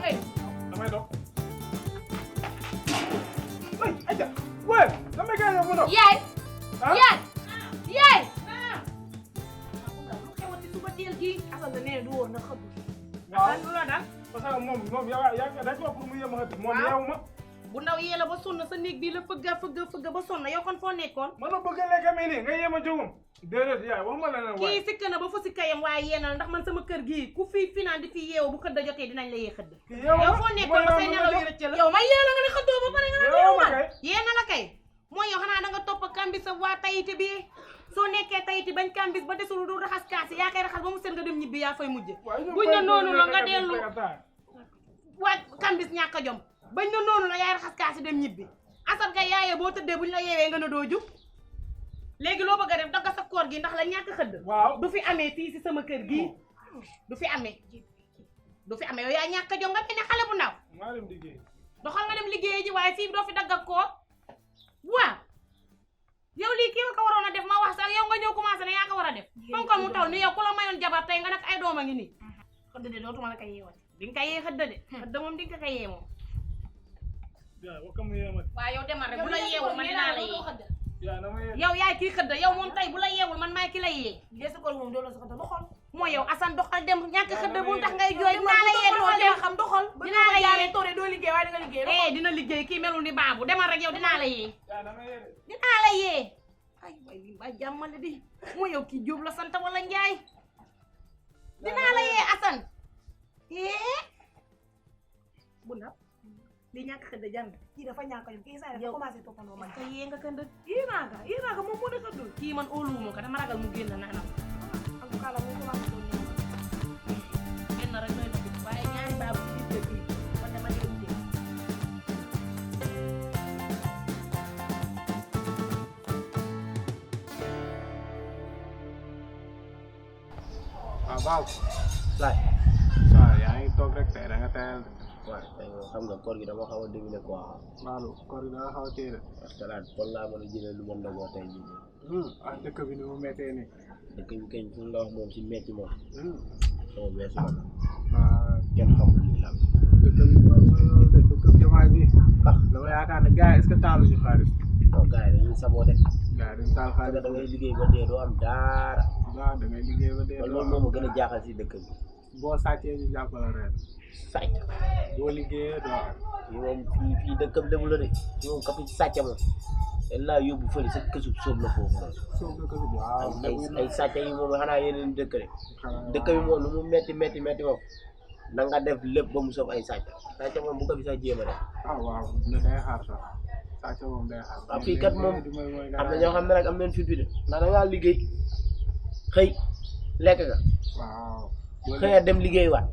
ngay damay dox ay aja ouais damay gaañ a mu dox yaay yaay yaay lu xewati suba teel gi Assane nee du woon na xëdd waaw lu la dal parce que moom yaa dañ ko pour mu yem a xëdd moom yeewu ma bu ndaw yee la ba sonn sa néeg bii la fëgga ba sonn yow kon foo nekkoon man la bëgg a lekk mi nii nga yem a jógum déedéet yaay wax ma leneen waay kii sikk na ba fu si kayam waaye yéenal ndax man sama kër gii ku fi finaan di fi yeewu bu xëdd jotee dinañ la yee xëdd yow foo nekkoon ba say nelaw yu rëcc la yow may yee la nga ne xëddoo ba pare nga naan yow man yee na la kay mooy yow xanaa da nga topp kambis sa waa tayiti bi soo nekkee tayiti bañ kambis ba desul du raxas kaasi yaa koy raxas ba mu seen nga dem ñibbi yaa fay mujj buñ na noonu la nga dellu waa kambis ñàkk a jom bañ na noonu la yaay raxas kaasi dem ñibbi asal nga yaayee boo tëddee buñ la yeewee nga ne doo jug léegi loo bëgg a def dagga sa koor gi ndax la ñàkk xëdd waaw du fi amee fii si sama kër gii du fi amee yow yaa ñàkk a jom nga mel ne xale bu ndaw maa dem liggéey doxal nga dem liggéey ji waaye fii doo fi dagga koor waaw yow lii kii ko waroon a def ma wax sax yow nga ñëw commencé ne yaa ko war a def fonkal mu taw ni yow ku la mayoon jabar tey nga nag ay doom a ngi nii xëdd de dootuma la ko yeewati di nga ko yee xëdd de xëdd moom di nga ko yee moom yaay wax ka mu yee ma waaw yow demal rek bu la yeewul man dinaa la yee yaay dama yee yow yaay kii xëdd yow moom tey bu la yeewul man maay ki la yee desu ko moom doo la soxla doxal mooy yow Assane doxal dem ñàkk xëdd bu tax ngay jooy dinaa la yee doxal dem xam doxal dinaa la yee toore doo liggéey waaye da nga liggéey dina liggéey kii melul ni baabu demal rek yow dinaa la yee yaay dama yee dinaa la yee ay way li ba jàmmale di mooy yow kii Jóob la sant wala Njaay dinaa la yee Assane bu nap li ñàkk xëdd jàng kii dafa ñàkk a kii saa dafa commencé toppandoo man ka yee nga kënd Iraaka moom moo dëkk dul kii man óoluwuma ko dama ragal mu génn naanam en tout cas la moom commencé doon génn rek doy na fi waaye ñaari baabu ci biir kër gi man dama leen dégg waaw laaj waaw yaa ngi toog rek tey da nga tayal waaw tey moom xam nga koor gi dama xaw a déwéne quoi waaw koor gi da nga xaw a téere parce que laaj kon laa mën a jëlee lu ma ndogoo tey jii ah dëkk bi ni mu méttee nii dëkk bi kañ fu nga wax moom si metti moom sama weesu la waaw kenn xamul lii la dëkk bi mooy loolu de dëkk bi jamaay bi ah dama yaakaar ne gars yi est-ce que taaluñu xaalis non gars yi dañuy saboté gars yi dañu taal parce que xaalis da ngay liggéey ba dee doo am dara waaw da ngay liggéey ba dee kon loolu moom a gën a jaaxal si dëkk bi boo sàccee ñu jàppale ren sàcc boo liggéeyee doo am fii moom fii dëkkam déglu la de fii moom ka fi sàcc moom dañ laa yóbbu fële sa kësub sóob la foofu noonu soob dëkk bi waaw ay sàcc yi moom xanaa yeneen dëkk de dëkk bi moom lu mu metti moom na nga def lépp ba mu soob ay sàcc moom bu ko fi sax jéem a def ah waaw ne day xaar sax sàcc moom day xaar waaw fii kat moom am na ñoo xam ne rek am nañ fi de ndax da ngaa liggéey xëy lekk nga waaw xëy a dem liggéey waat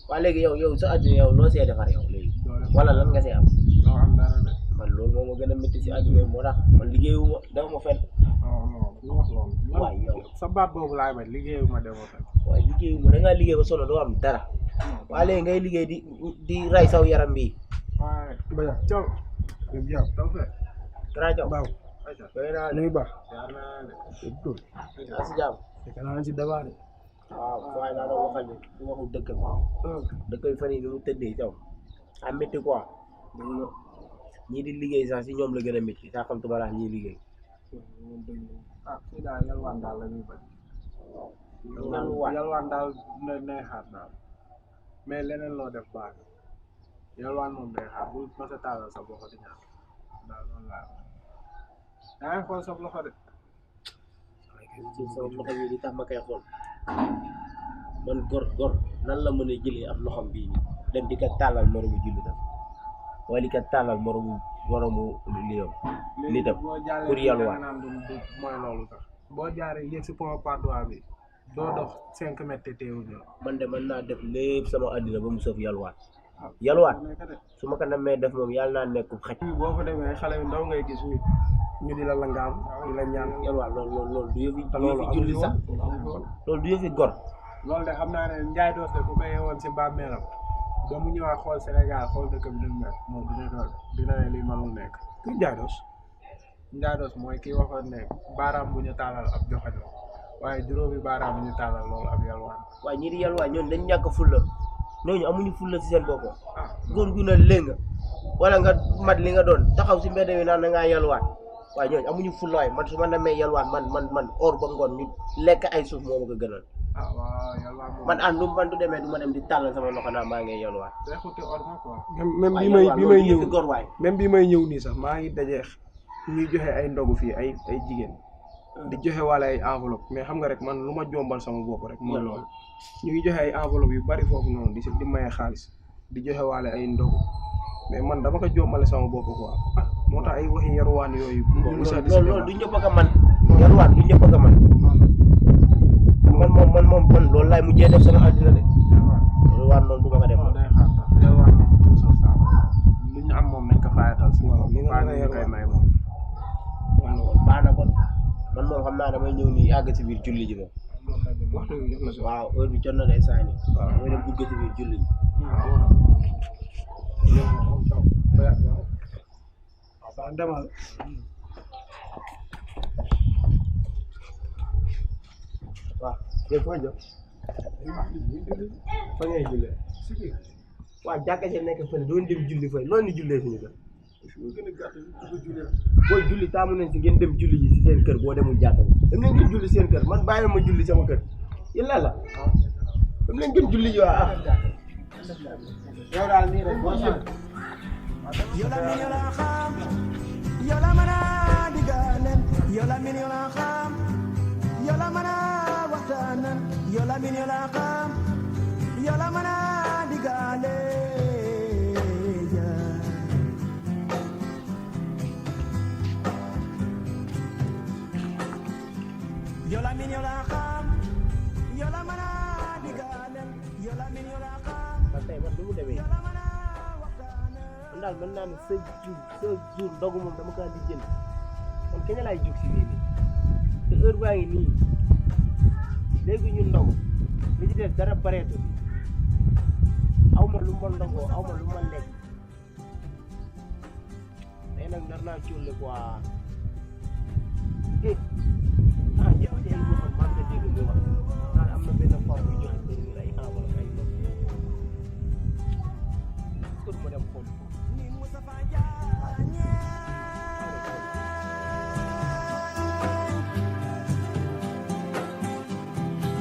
waa léegi yow sa àdduna yow loo see defar yow léegi wala lan nga see am doo am dara de man loolu moo ma gën a métti si àdduna moo tax man liggéeyuma dafa ma fenn non non lu wax loolu waay yow sa baat boobu laay bañ liggéeyuma demoo fenn waaye liggéeyuma da ngaa liggéey ba sonn doo am dara waa léegi ngay liggéey di ray saw yaram bi waaye Mbaye Thiaw yëpp jàpp taw fe Grand Thiaw baaw bëgg naa nuyu baax yaa si jàmm naa ci débat de waaw waaye naa doon waxal ne du waxu dëkk bi dëkk bi fan yii bi mu tëddee Thiaw am métti quoi ñii di liggéey sax si ñoom la gën a métti saa xam tuba laa ñuy liggéey ah fii daal yalwaan daal la ñuy bañ yalwaan yalwaan daal nay xaar daal mais leneen loo def baax yalwaan moom day xaar bu masa taalal sa loxo di ñaan daal loolu laa yaa ngi xool sa loxo de ci sama loxo bi di tax ma koy xool man gor nan la mën a jëlee ab loxom bii nii dem di ko tàllal moromu jullitam wala di ko tàllal moromu liyam nitam pour yalwaan naan du mooy loolu sax boo jaaree yéeg si pont Padois bi doo dox 5 mètres te teewuñu man de mën naa def lépp sama àddina ba mu sëf yalwaan su ma ko namee def moom yàlla naa nekk xaj boo fa demee xale yu ndaw ngay gis ñu di la langaam di la ñaan yalwaan loolu du yëfi julli sax loolu du yëfi gor loolu de xam naa ne Njaay Doos de ku ko yeewoon si bàmmeelam ba mu ñëwaat xool Sénégal xool dëkk bi ni mu mel moom dina ne lii mënul nekk kuy Njaay Doos mooy kii waxoon ne baaraam bu ñu taalal ab joxañ waaye juróomi baaraam bu ñu taalal loolu ab yalwaan waaye ñii di yalwaan ñoon dañ ñàkk fulla ñooñu amuñu fulla si seen bopp ah góor gu na lénga wala nga mat li nga doon taxaw si mbedd mi naan da ngaa yalwaat waaye ñooñu amuñu fullaay man su ma demee yalwaat man or ba ngoon ñu lekk ay suuf moo ma ko gënal ah waaw yàlla moom. man du demee du ma dem di tàllal sama loxo naa maa ngi yalwaat day xuti orma quoi. même waaye bi may ñëw gor waay même bi may ñëw nii sax maa ngi dajeex ñuy joxe ay ndogu fii ay jigéen di joxe wala ay enveloppe mais xam nga rek man lu ma jombal sama bopp rek mooy loolu ñu ngi joxe ay enveloppe yu bari foofu noonu di maye xaalis di joxe wala ay ndogu mais man dama ko jombale sama bopp quoi moo tax ay waxi yaruwaan yooyu loolu du ñëpp a ko man yalwaat du ñëpp a ko man man loolu laay mujjee def sama àddina de yalwaat noonu du ma ko def day xaar sax yalwaan moom tout ça ça lu ñu am moom nañ ko fayatal si moom li nga baa mën a ñu koy yalwaan. may moom. baax na kon man moom xam naa damay ñëw nii àgg si biir julli ji moom waxtu bi jot na si waaw heure bi jot na day saa ni mooy dem dugg si biir julli ji waaw demal waaw yow foo jëm fa ngay jullee waaw jàkka ja nekk fële doon dem julli fay loolu ni jullee suñu kër booy julli taamu nañ si ngeen dem julli ji si seen kër boo demul jàkka bi dem leen ngeen julli seen kër man bàyyi ma julli sama kër yéen la dem leen ngeen julli ji waa yow daal nii rek boo xam Yola min yola xam yola mana diganen yola min yola xam yola mana waxtanan yola min yola xam yola mana digale yola min yola xam yola mana diganen yola min yola xam man tey man du mu demee yola mana man daal mën naa ne sa jour ndogu moom dama kaa di jënd man kañ laay jóg si lii nii te heure baa ngi nii léegi ñu ndogu li ci des dara bareetu aw ma lu ma ndogoo aw ma lu ma lekk tey nag nar naa cuule quoi yow de ay waxam maa ngi dégg muy wax naan am na benn femme buy joxe kër gi ay enveloppe ay ndox pour ma dem xool ni Mustafa Jaañ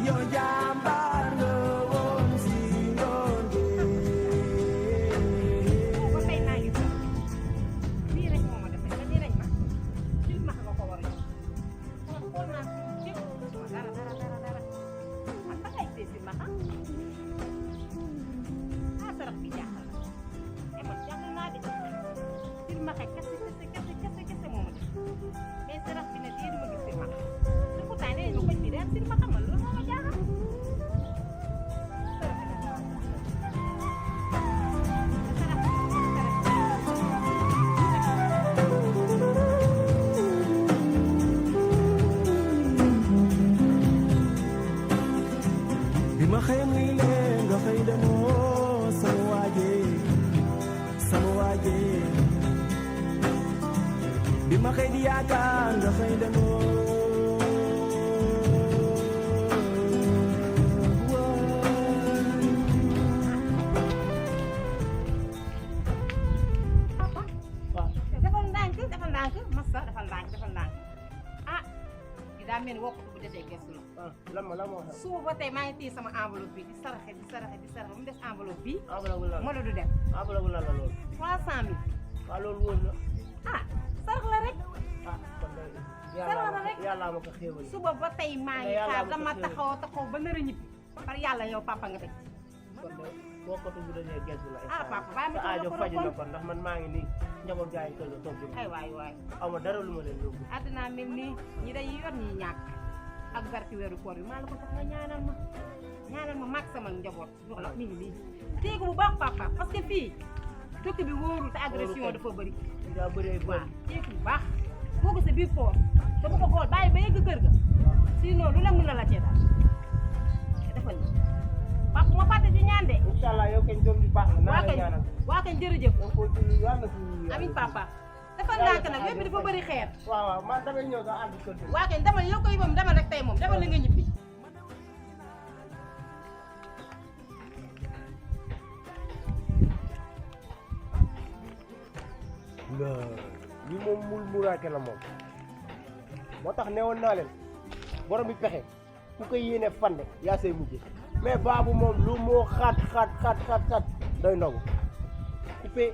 yo jàmbaar nga woon si yoon gi ba tey naa ngi sax nii rek moo ma defee te nii rek ma nga ko war a jox kon xool naa fi yëpp dara man ba tey see silmaxa sarax bi jaaxal na man jaaxal naa de silmaxa kese moo ma def mais sarax bi ne déedéet ma gis silmaxa te pourtant nee nañu ko ci dee silmaxa man loolu moo ma jaaxal bi ma xëy muy leen nga xëy demoo sama waaje bi ma xëy di yaakaar nga xëy demoo defal ndànk massa defal ndànk ah di daa mel ni wokkatu bu desee gestu la lan moo xew suba ba tey maa ngi téye sama enveloppe bi di saraxe ba mu des enveloppe bi enveloppe lan moo la du dem enveloppe lan la loolu 300 000 waaw loolu woon na ah sarax la rek kon de yàlla ma ko xéewal suba ba tey maa ngi xaar dama taxaw ba nar a ñibbi par yàlla yow papa nga teg kon de bokkatu bu dajee gestu la papa bàyyi ma sa aajo ko faju na kon ndax man maa ngi nii njaboot gaa yi kër ga toog ay waay aw ma dara lu ma leen yóbbu àddina mel nii ñi day yor ñi ñàkk ak barki weeru koor bi maa la ko tax nga ñaanal ma mag sama njaboot jox la mi ngi nii téegu bu baax papa parce que fii dëkk bi wóorul te agression dafa bëri daa bëri ay bëri téegu bu baax boo ko sa biir poos te bu ko xool bàyyi ba yegg kër ga sinon lu la mën na la cee daal te defal ni papa ma fàtte ci ñaan de incha allah yow kañ doom bi baax na naa la ñaanal waa kañ jërëjëf yow ko ci yàlla ci amiin papa dafa ndànk nag yëpp dafa bëri xeer waaw man damay ñëw sax ànd kër waa kañ demal yow koy moom demal rek tey moom demal la nga ñibbi lii moom muraake la moom moo tax newoon naa leen borom bi pexe ku koy yéene fande yaa say mujje mais baabu moom lu moo xaat doy ndogu coupé